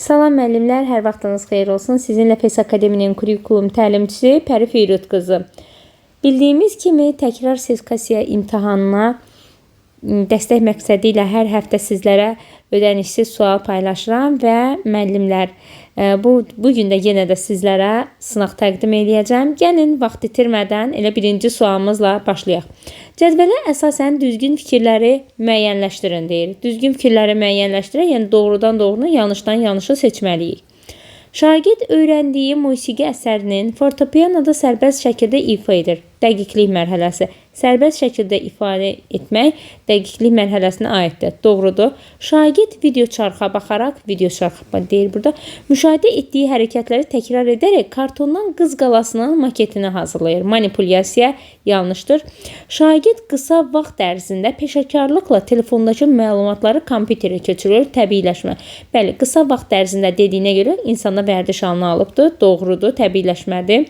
Salam müəllimlər, hər vaxtınız xeyir olsun. Sizinlə FES Akademinin kurikulum təlimçisi Pəri Firud qızı. Bildiyimiz kimi təkrar sertifikasiya imtahanına dəstək məqsədi ilə hər həftə sizlərə ödənişsiz sual paylaşıram və müəllimlər bu gün də yenə də sizlərə sınaq təqdim eləyəcəm. Gəlin vaxt itirmədən elə birinci sualımızla başlayaq. Cədvələ əsasən düzgün fikirləri müəyyənləşdirin deyir. Düzgün fikirləri müəyyənləşdirək, yəni doğrudan doğrunu, yanlışdan yanlışı seçməliyik. Şagird öyrəndiyi musiqi əsərinin fortepianoda sərbəst şəkildə ifa edir. Dəqiqlik mərhələsi. Sərbəst şəkildə ifadə etmək dəqiqlik mərhələsinə aiddir. Doğrudur. Şagird video çarxa baxaraq, video çarx deyir burada, müşahidə etdiyi hərəkətləri təkrar edərək kartondan Qız qalasının maketini hazırlayır. Manipulyasiya yanlışdır. Şagird qısa vaxt ərzində peşəkarlıqla telefondakı məlumatları kompüterə köçürür. Təbiiləşmə. Bəli, qısa vaxt ərzində dediyinə görə insanda vərdiş halını alıbdır. Doğrudur, təbiiləşmədir.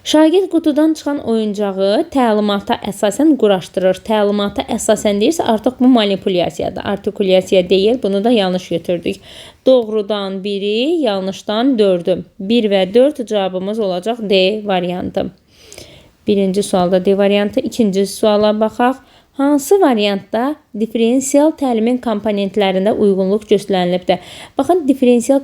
Şagird qutudan çıxan oyuncağı təlimata əsasən quraşdırır. Təlimata əsasən deyirsə, artıq bu manipulyasiyadır. Artikulyasiya deyil. Bunu da yanlış götürdük. Doğrudan 1-i, yanlışdan 4-ü. 1 və 4 cavabımız olacaq D variantı. Birinci sualda D variantı. İkinci suala baxaq. Hansı variantda diferensial təlimin komponentlərində uyğunluq göstərilibdir? Baxın, diferensial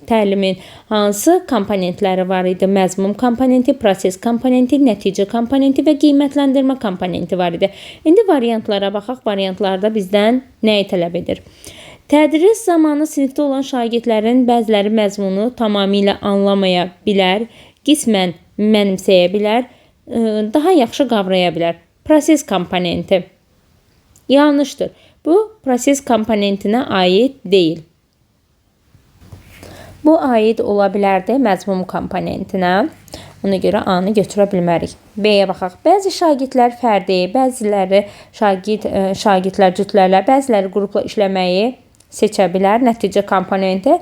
təlimin hansı komponentləri var idi? Məzmun komponenti, proses komponenti, nəticə komponenti və qiymətləndirmə komponenti var idi. İndi variantlara baxaq. Variantlarda bizdən nəyi tələb edir? Tədris zamanı sinifdə olan şagirdlərin bəziləri məzmunu tamamilə anlamaya bilər, qismən mənimsəyə bilər, daha yaxşı qavraya bilər. Proses komponenti yanlışdır. Bu proses komponentinə aid deyil. Bu aid ola bilərdi məzmun komponentinə. Ona görə A-nı götürə bilmərik. B-yə baxaq. Bəzi şagirdlər fərdi, bəziləri şagirdlər cütlərlə, bəziləri qrupla işləməyi seçə bilər. Nəticə komponenti.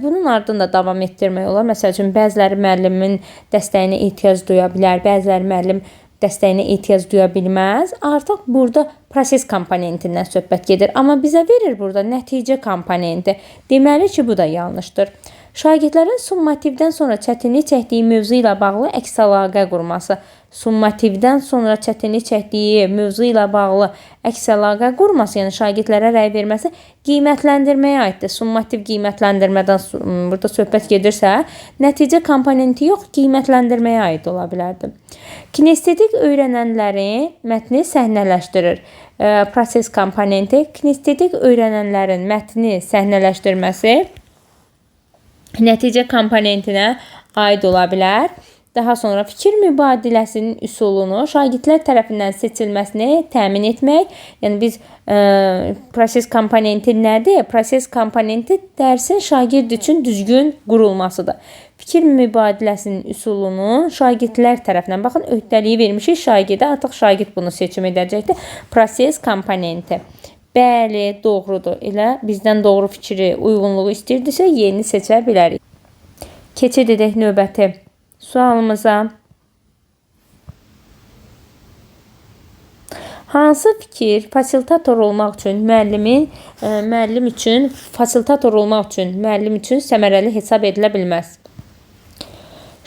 Bunun ardında davam etdirmək olar. Məsəl üçün, bəziləri müəllimin dəstəyinə ehtiyac duya bilər, bəziləri müəllim dəstəyinə ehtiyac duya bilməz. Artıq burada proses komponentindən söhbət gedir. Amma bizə verir burada nəticə komponenti. Deməli ki, bu da yanlışdır. Şagirdlərin summativdən sonra çətinlik çəkdiyi mövzu ilə bağlı əks əlaqə qurması. Summativdən sonra çətinlik çəkdiyi mövzu ilə bağlı əks əlaqə qurması, yəni şagirdlərə rəy verməsi qiymətləndirməyə aiddir. Summativ qiymətləndirmədən burada söhbət gedirsə, nəticə komponenti yox, qiymətləndirməyə aid ola bilərdi. Kinestetik öyrənənlərin mətni səhnələşdirir. Proses komponenti kinestetik öyrənənlərin mətni səhnələşdirməsi nəticə komponentinə aid ola bilər. Daha sonra fikir mübadiləsinin üsulunu şagirdlər tərəfindən seçilməsini təmin etmək. Yəni biz proses komponenti nədir? Proses komponenti dərsin şagird üçün düzgün qurulmasıdır. Fikir mübadiləsinin üsulunu şagirdlər tərəfindən, baxın, öhdəliyi vermişik şagirdə, artıq şagird bunu seçim edəcəkdir. Proses komponenti. Bəli, doğrudur. Elə bizdən doğru fikri, uyğunluğu istəyirdisə, yeni seçə bilərik. Keçid edək növbəti sualımıza. Hansı fikir fasilitator olmaq üçün müəllim üçün fasilitator olmaq üçün müəllim üçün səmərəli hesab edilə bilməz?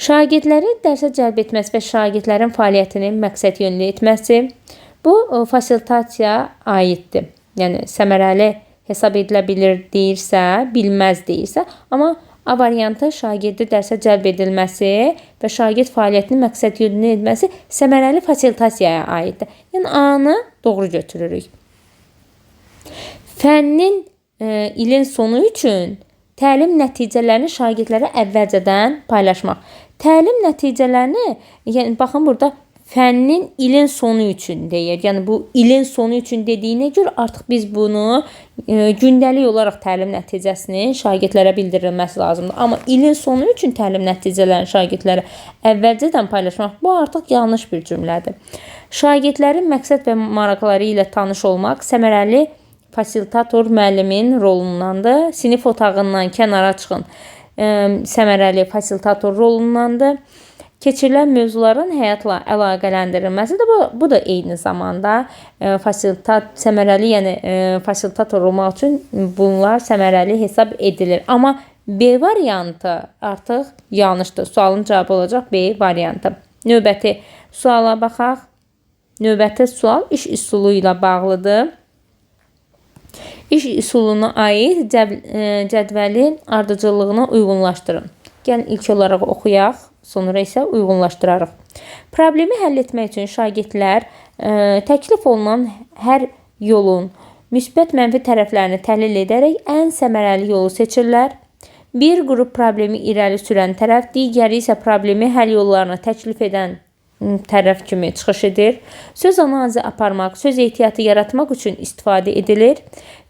Şagirdləri dərsə cəlb etməsi və şagirdlərin fəaliyyətini məqsədyönlü etməsi bu fasilitasiyaya aiddir. Yəni səmərəli hesab edilə bilir deyirsə, bilməz deyirsə, amma A variantı şagirdi dərsə cəlb edilməsi və şagird fəaliyyətini məqsədyönlü etməsi səmərəli fasilitasiyaya aiddir. Yəni A-nı doğru götürürük. Fənnin ilin sonu üçün təlim nəticələrini şagirdlərə əvvəlcədən paylaşmaq. Təlim nəticələrini, yəni baxın burada fənnin ilin sonu üçün deyir. Yəni bu ilin sonu üçün dediyinə görə artıq biz bunu gündəlik olaraq təlim nəticəsinin şagirdlərə bildirilməsi lazımdır. Amma ilin sonu üçün təlim nəticələrini şagirdlərə əvvəlcədən paylaşmaq bu artıq yanlış bir cümlədir. Şagirdlərin məqsəd və maraqları ilə tanış olmaq səmərəli fasilitator müəllimin rolundandır. Sinif otağından kənara çıxın. Səmərəli fasilitator rolundandır. Keçirilən mövzuların həyatla əlaqələndirilməsi də bu da eyni zamanda fasilitat səmərəli, yəni fasilitator olmaq üçün bunlar səmərəli hesab edilir. Amma B variantı artıq yanlışdır. Sualın cavabı olacaq B variantı. Növbəti suala baxaq. Növbəti sual iş üsulu ilə bağlıdır. İş üsuluna aid cədvəlin ardıcıllığına uyğunlaşdırın. Gəlin ilk olaraq oxuyaq, sonra isə uyğunlaşdırarıq. Problemi həll etmək üçün şagirdlər təklif olunan hər yolun müsbət mənfi tərəflərini təhlil edərək ən səmərəli yolu seçirlər. Bir qrup problemi irəli sürən tərəf, digəri isə problemi həll yollarını təklif edən tərəf kimi çıxış edir. Söz analizi aparmaq, söz ehtiyatı yaratmaq üçün istifadə edilir.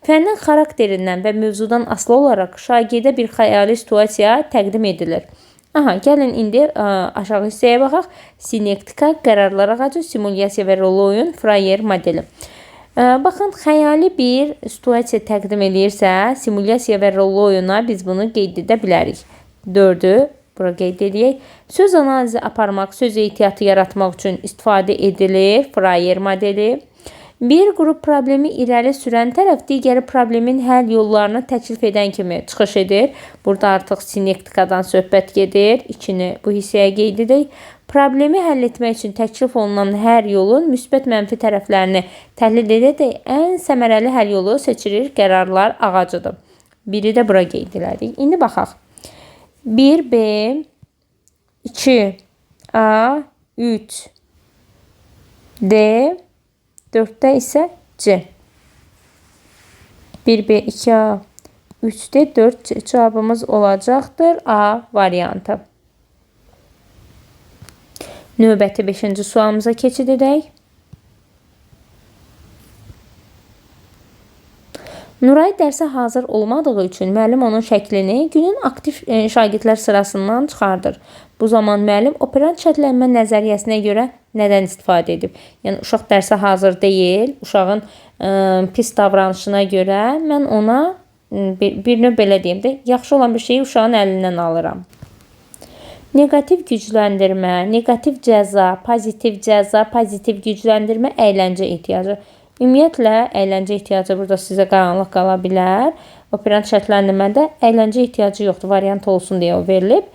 Fənnin xarakterindən və mövzudan asılı olaraq şagirdə bir xəyali situasiya təqdim edilir. Aha, gəlin indi aşağı hissəyə baxaq. Sinektika, qərarlar ağacı, simulyasiya və rollu oyun, Frayer modeli. Baxın, xəyali bir situasiya təqdim eləyirsə, simulyasiya və rollu oyuna biz bunu qeyd edə bilərik. 4-ü bura qeyd edək. Söz analizi aparmaq, söz ehtiyatı yaratmaq üçün istifadə edilir. Frayer modeli. Bir qrup problemi irəli sürən tərəf digəri problemin həll yollarını təklif edən kimi çıxış edir. Burada artıq sinektikadan söhbət gedir. 2-ni bu hissəyə qeyd edək. Problemi həll etmək üçün təklif olunan hər yolun müsbət mənfi tərəflərini təhlil edərək ən səmərəli həll yolu seçilir. Qərarlar ağacıdır. Biri də bura qeyd elədik. İndi baxaq. 1B, 2A, 3, D, 4-də isə C. 1B, 2A, 3D, 4C cavabımız olacaqdır A variantı. Növbəti 5-ci sualımıza keçid edək. Nuray dərsə hazır olmadığı üçün müəllim onun şəklini günün aktiv şagirdlər sırasından çıxardır. Bu zaman müəllim operant şərtlənmə nəzəriyyəsinə görə nədən istifadə edib? Yəni uşaq dərsə hazır deyil, uşağın pis davranışına görə mən ona bir növ belə deyim də, yaxşı olan bir şeyi uşağın əlindən alıram. Neqativ gücləndirmə, neqativ cəza, pozitiv cəza, pozitiv gücləndirmə, əyləncə ehtiyacı. Ümumiyyətlə, əyləncə ehtiyacı burada sizə qaranlıq qala bilər. Operant şərtləndirmədə əyləncə ehtiyacı yoxdur, variant olsun deyə o verilib.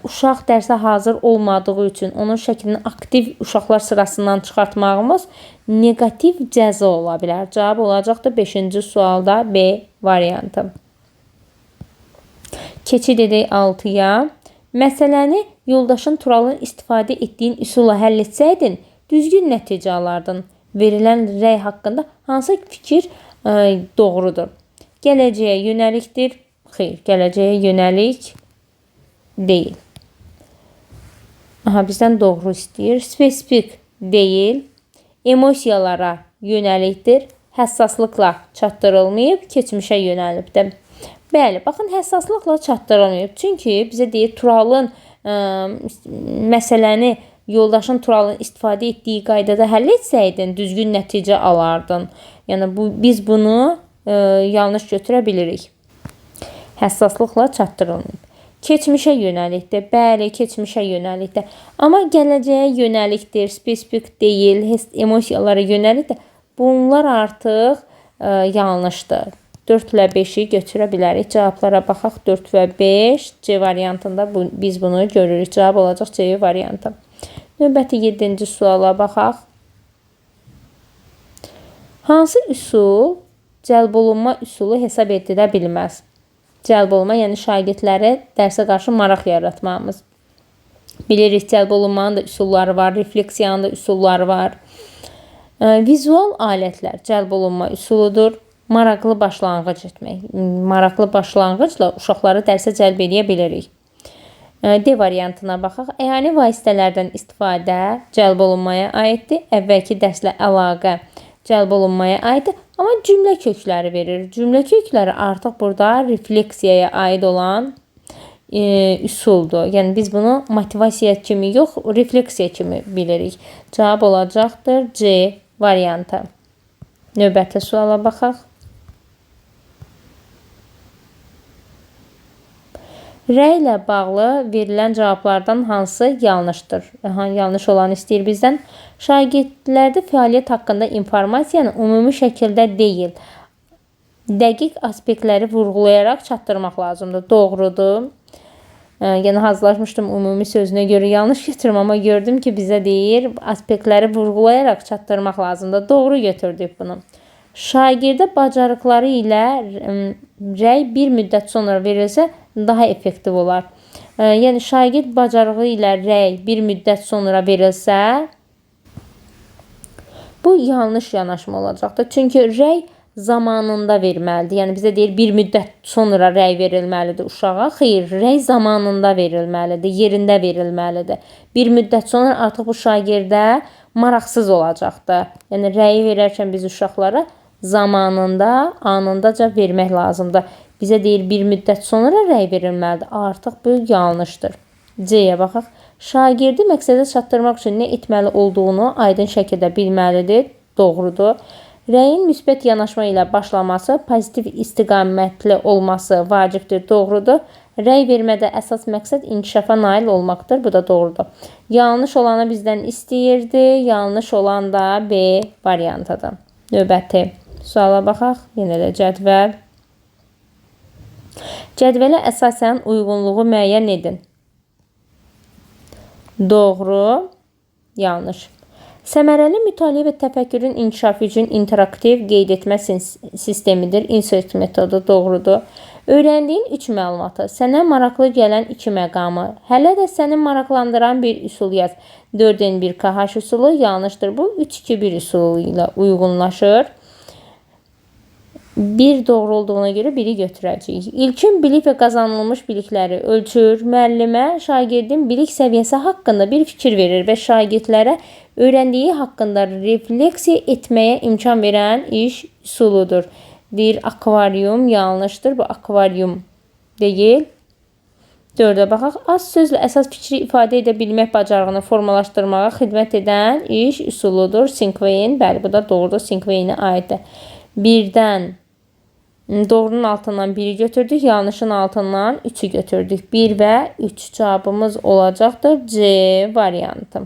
Uşaq dərsə hazır olmadığı üçün onun şəklini aktiv uşaqlar sırasından çıxartmağımız neqativ cəza ola bilər. Cavab olacaqdır 5-ci sualda B variantı. Keçid edək 6-ya. Məsələni yoldaşın Turalın istifadə etdiyin üsulla həll etsəydin, düzgün nəticə alardın. Verilən rəy haqqında hansı fikir doğrudur? Gələcəyə yönəlikdir? Xeyr, gələcəyə yönəlik deyil. Aha, bizdən doğru istəyir. Spesifik deyil. Emosiyalara yönəlikdir. Həssaslıqla çatdırılmayıb, keçmişə yönəlibdir. Bəli, baxın, həssaslıqla çatdırılmayıb. Çünki bizə deyir, Turalın məsələni yoldaşın Turalın istifadə etdiyi qaydada həll etsəydin, düzgün nəticə alardın. Yəni, biz bunu yanlış götürə bilirik. Həssaslıqla çatdırılmayıb. Keçmişə yönəlikdir. Bəli, keçmişə yönəlikdir. Amma gələcəyə yönəlikdir, spesifik deyil, emosiyalara yönəlikdir. Bunlar artıq yanlışdır. 4 ilə 5-i götürə bilərik. Cavablara baxaq. 4 və 5 C variantında biz bunu görürük. Cavab olacaq C variantı. Növbəti 7-ci suala baxaq. Hansı üsul cəlb olunma üsulu hesab edilə bilməz? Cəlb olunma, yəni şagirdlərə dərsə qarşı maraq yaratmağımız. Bilirik, cəlb olunmanın da üsulları var, refleksiyanın da üsulları var. Vizual alətlər cəlb olunma üsuludur. Maraqlı başlanğıc etmək. Maraqlı başlanğıcla uşaqları dərsə cəlb edə bilirik. D variantına baxaq. Əyani vasitələrdən istifadə cəlb olunmaya aiddir. Əvvəlki dərslə əlaqə cəlb olunmaya aiddir. Amma cümlə kökləri verir. Cümlə kökləri artıq burada refleksiyaya aid olan üsuldur. Yəni biz bunu motivasiya kimi yox, refleksiya kimi bilirik. Cavab olacaqdır C variantı. Növbəti suala baxaq. Rəy ilə bağlı verilən cavablardan hansı yanlışdır? Yanlış olanı istəyir bizdən. Şagirdlərdə fəaliyyət haqqında informasiyanı ümumi şəkildə deyil, dəqiq aspektləri vurğulayaraq çatdırmaq lazımdır. Doğrudur. Yəni hazırlaşmışdım ümumi sözünə görə yanlış götürüm, amma gördüm ki, bizə deyir aspektləri vurğulayaraq çatdırmaq lazımdır. Doğru götürdük bunu. Şagirdə bacarıqları ilə rəy bir müddət sonra verilsə daha effektiv olar. Yəni şagird bacarığı ilə rəy bir müddət sonra verilsə, bu yanlış yanaşma olacaqdır. Çünki rəy zamanında verməlidir. Yəni bizə deyir bir müddət sonra rəy verilməlidir uşağa. Xeyr, rəy zamanında verilməlidir, yerində verilməlidir. Bir müddət sonra artıq bu şagirdə maraqsız olacaqdır. Yəni rəyi verərkən biz uşaqlara zamanında, anındaca vermək lazımdır. Bizə deyir bir müddət sonra rəy verilməlidir. Artıq bu yanlışdır. C-yə baxaq. Şagirdi məqsədə çatdırmaq üçün nə etməli olduğunu aydın şəkildə bilməlidir. Doğrudur. Rəyin müsbət yanaşma ilə başlaması, pozitiv istiqamətli olması vacibdir. Doğrudur. Rəy vermədə əsas məqsəd inkişafa nail olmaqdır. Bu da doğrudur. Yanlış olanı bizdən istəyirdi. Yanlış olan da B variantıdır. Növbəti suala baxaq. Yenə də cədvəl. Cədvələ əsasən uyğunluğu müəyyən edin. Doğru, yanlış. Səmərəli mütaliə və təfəkkürün inkişafı üçün interaktiv qeyd etmə sistemidir. Insert metodu doğrudur. Öyrəndiyin 3 məlumatı, sənə maraqlı gələn 2 məqamı, hələ də səni maraqlandıran bir üsul yaz. 4N1KH üsulu yanlışdır. Bu 3-2-1 üsulu ilə uyğunlaşır. Bir doğru olduğuna görə biri götürəcəyik. İlkin bilik və qazanılmış bilikləri ölçür. Müəllimə şagirdin bilik səviyyəsi haqqında bir fikir verir və şagirdlərə öyrəndiyi haqqında refleksiya etməyə imkan verən iş üsuludur. Deyir akvarium yanlışdır. Bu akvarium deyil. 4-ə baxaq. Az sözlə əsas fikri ifadə edə bilmək bacarığını formalaşdırmağa xidmət edən iş üsuludur. Sinkveyn. Bəli, bu da doğrudur. Sinkveynə aiddir. 1-dən doğrunun altından 1-i götürdük, yanlışın altından 3-ü götürdük. 1 və 3 cavabımız olacaqdır. C variantı.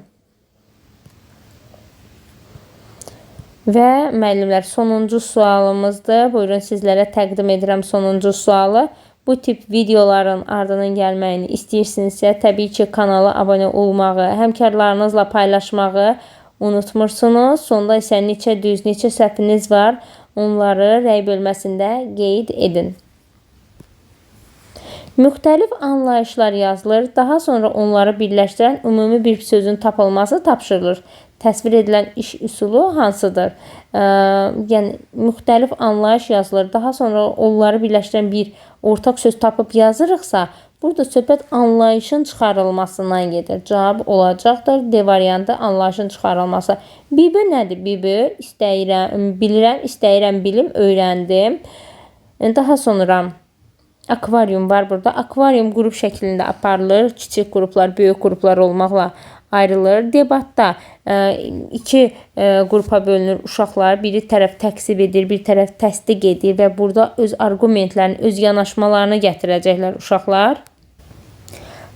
Və müəllimlər, sonuncu sualımızdır. Buyurun, sizlərə təqdim edirəm sonuncu sualı. Bu tip videoların ardının gəlməyini istəyirsinizsə, təbii ki, kanala abunə olmağı, həmkarlarınızla paylaşmağı unutmursunuz. Sonda isə neçə düz, neçə səhviniz var, onları rəy bölməsində qeyd edin. Müxtəlif anlayışlar yazılır, daha sonra onları birləşdirən ümumi bir sözün tapılması tapşırılır. Təsvir edilən iş üsulu hansıdır? Yəni müxtəlif anlayış yazılır, daha sonra onları birləşdirən bir ortaq söz tapıb yazırıqsa, burada söhbət anlayışın çıxarılmasından gedir. Cavab olacaqdır. D variantı, anlayışın çıxarılması. BB nədir? BB istəyirəm, bilirəm, istəyirəm, bilim, öyrəndim. Daha sonra akvarium var burada. Akvarium qrup şəklində aparılır. Kiçik qruplar, böyük qruplar olmaqla ayrılır. Debatda iki qrupa bölünür uşaqlar. Biri tərəf təksib edir, bir tərəf təsdiq edir və burada öz arqumentlərini, öz yanaşmalarını gətirəcəklər uşaqlar.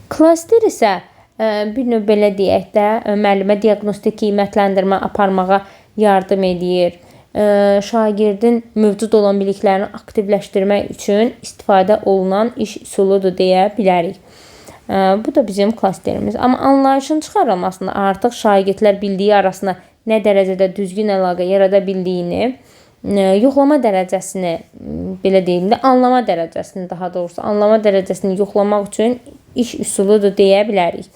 Klaster isə bir növ belə deyək də, müəllimə diaqnostik qiymətləndirmə aparmağa yardım edir. Şagirdin mövcud olan biliklərini aktivləşdirmək üçün istifadə olunan iş üsuludur deyə bilərik. Bu da bizim klasterimiz. Amma anlayışın çıxarılmasında artıq şagirdlər bildiyi arasında nə dərəcədə düzgün əlaqə yarada bildiyini, yoxlama dərəcəsini, belə deyim də, anlama dərəcəsini, daha doğrusu anlama dərəcəsini yoxlamaq üçün iş üsuludur deyə bilərik.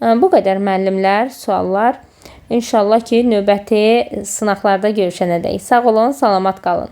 Bu qədər müəllimlər, suallar. İnşallah ki, növbəti sınaqlarda görüşənədək. Sağ olun, salamat qalın.